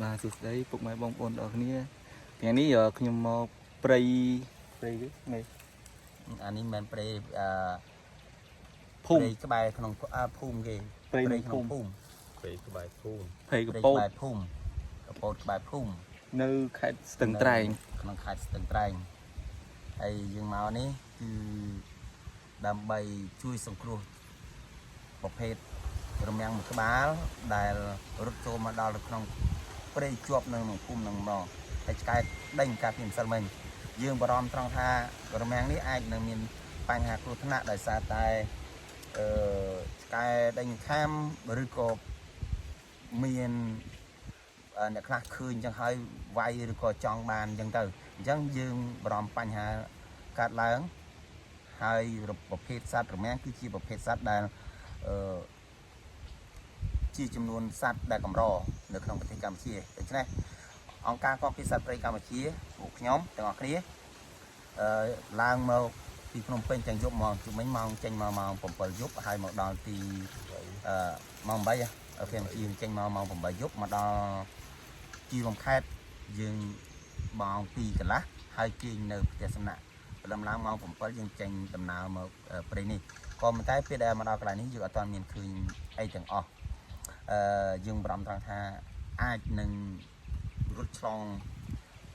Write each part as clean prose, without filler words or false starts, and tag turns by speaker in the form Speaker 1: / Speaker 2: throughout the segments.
Speaker 1: បាទសួស្តីពុកម៉ែបងប្អូនទាំងអស់គ្នាថ្ងៃនេះខ្ញុំមកព្រៃព្រៃគេនេះ
Speaker 2: អានេះមិនមែនព្រៃអឺ
Speaker 1: ភូមិ
Speaker 2: ព្រៃក្បែរក្នុងអាភូមិគេ
Speaker 1: ព្រៃក្នុងភូមិ
Speaker 2: ភូមិ
Speaker 3: ព្រៃក្បែរភូមិ
Speaker 1: ព្រៃក
Speaker 2: ព្រៃ
Speaker 1: ពោត
Speaker 2: ក្បែរភូមិកពោតក្បែរភូមិ
Speaker 1: នៅខេត្តស្ទឹងត្រែង
Speaker 2: ក្នុងខេត្តស្ទឹងត្រែងហើយយើងមកនេះគឺដើម្បីជួយសង្គ្រោះប្រភេទរមាំងមួយក្បាលដែលរត់ចូលមកដល់នៅក្នុងព្រៃជាប់នៅក្នុងភូមិនឹងម្ដងហើយឆ្កែដេញកាលពីម្សិលមិញយើងបារម្ភត្រង់ថារមាំងនេះអាចនឹងមានបញ្ហាគ្រោះថ្នាក់ដោយសារតែអឺឆ្កែដេញខាំឬក៏មាន អ្នកខ្លះឃើញអញ្ចឹងហើយវាយឬក៏ចង់បានអញ្ចឹងទៅអញ្ចឹងយើងបារម្ភបញ្ហាកើតឡើងហើយប្រភេទសត្វរមាំងគឺជាប្រភេទសត្វដែលអឺជាចំនួនសត្វដែលកម្រនៅក្នុងប្រទេសកម្ពុជាដូច្នេះអង្គការកងពិសត្វព្រៃកម្ពុជាពួកខ្ញុំទាំងអស់គ្នាអឺឡើងមកពីភ្នំពេញទាំងយប់មកជុំវិញម៉ោងចេញមកម៉ោង7យប់ហើយមកដល់ទីអឺម៉ោង8អូខេយើងចេញមកម៉ោង8យប់មកដល់ ជីរំខេតយើងម៉ោង2កន្លះហើយគេងនៅផ្ទះសំណាក់ព្រលឹមឡើងម៉ោង7យើងចេញដំណើរមកព្រៃនេះក៏ប៉ុន្តែពេលដែលមកដល់កន្លែងនេះយើងអត់ទាន់មានឃើញអីទាំងអស់អឺយើងបារម្ភត្រង់ថាអាចនឹងរត់ឆ្លង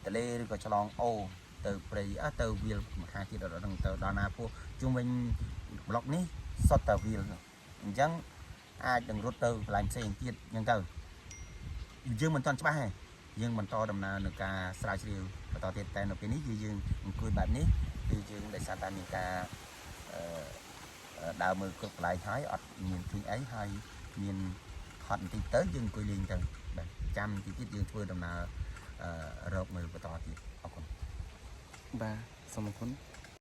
Speaker 2: ទន្លេឬក៏ឆ្លងអូរទៅព្រៃអ่ะទៅវាលម្ខាងទៀតអត់ដឹងទៅដល់ណាពោះជុំវិញប្លុកនេះសុទ្ធតែវាលអញ្ចឹងអាចនឹងរត់ទៅកន្លែងផ្សេងទៀតអញ្ចឹងទៅ យើងមិនទាន់ច្បាស់ទេយើងបន្តដំណើរនៅការស្រាវជ្រាវបន្តទៀតតែនៅពេលនេះគឺយើងអង្គុយបែបនេះគឺយើងដោយសារតែមានការអឺដើរមើលគ្រប់កន្លែងហើយអត់មានឃើញអីហើយមានហត់បន្តិចទៅយើងអង្គុយលេងទៅបាទចាំបន្តិចទៀតយើងធ្វើដំណើរអឺរកមើលបន្តទៀតអរគុណ
Speaker 1: បាទសូមអរគុណ។